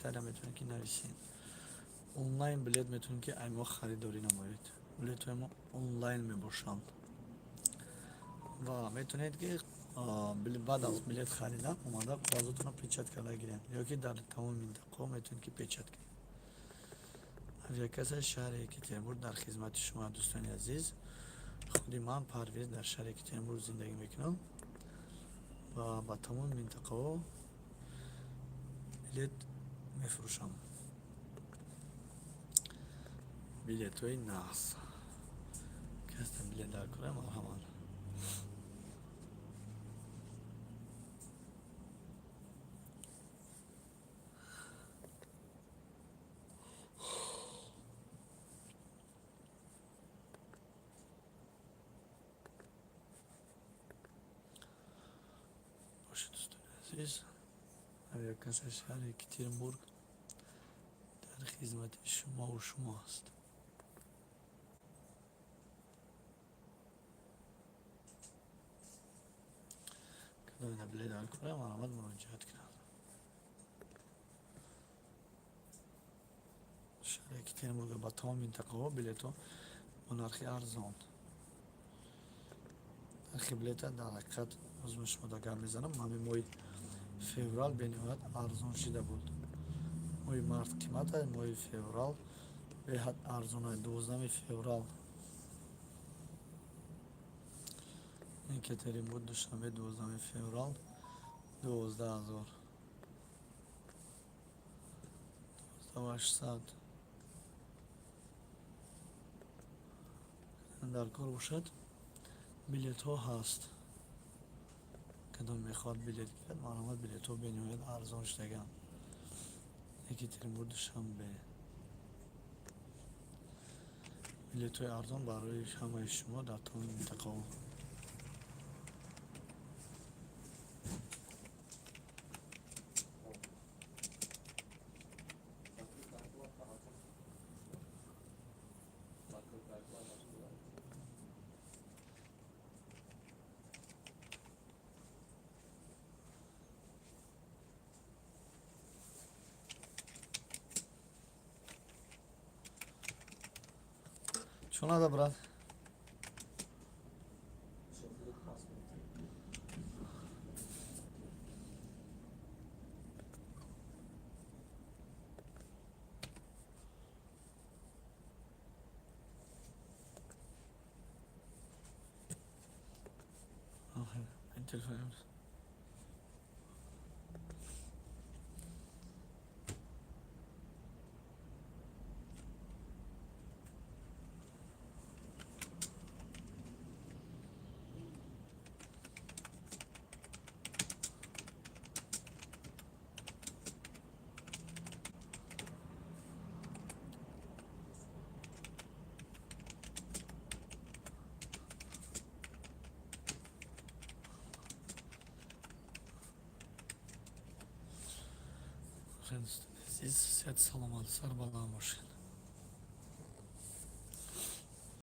Комментария метавонед, ки нависед. Онлайн билет метавонед, ки ай мо харидорӣ намоед. Билетҳои мо онлайн мебошанд ва метавонед, ки баъд аз билет харидан омада қоғазотонро печать карда гиред ё ки дар тамоми минтақаҳо метавонед, ки печать кунед. Авиакассаи шаҳри Екатеринбург дар хизмати шумо, дӯстони азиз. Худи ман, Парвиз, дар шаҳри Екатеринбург зиндагӣ мекунам ва ба тамоми минтақаҳо билет мефурӯшам, билетҳои нағз. Каста билет дар кора, марҳамат. Бошед, дӯстони азиз, авиакассаи шаҳри Екатеринбург дар хизмати шумову шумо аст. Кадомина билет дар кора, марҳамат, муроҷиат кунад. Шаҳри Екатеринбург ба тамоми минтақаҳо билетҳо бо нархи арзон. Нархи билета дар ҳақиқат ҳозир шумо да гап мезанам, ҳамин моҳи феврал бениҳоят арзон шида буд. Моҳи март қимат аст, моҳи феврал беҳад арзон аст. 12-уми феврал Екатеринбург Душанбе, 12-уми феврал 12 000, 12 800. Дар кор бошад, билетҳо ҳаст. Кадом мехоҳад билет гирад, марҳамат, билетҳо бениҳоят арзон шудаганд. Екатеринбург Душанбе билетҳои арзон барои ҳамаи шумо дар тамоми минтақаҳо. Что надо, брат? Сейчас будет паспорт. Телефон. Азиз, сиҳат, саломат, сарбаланд бошед.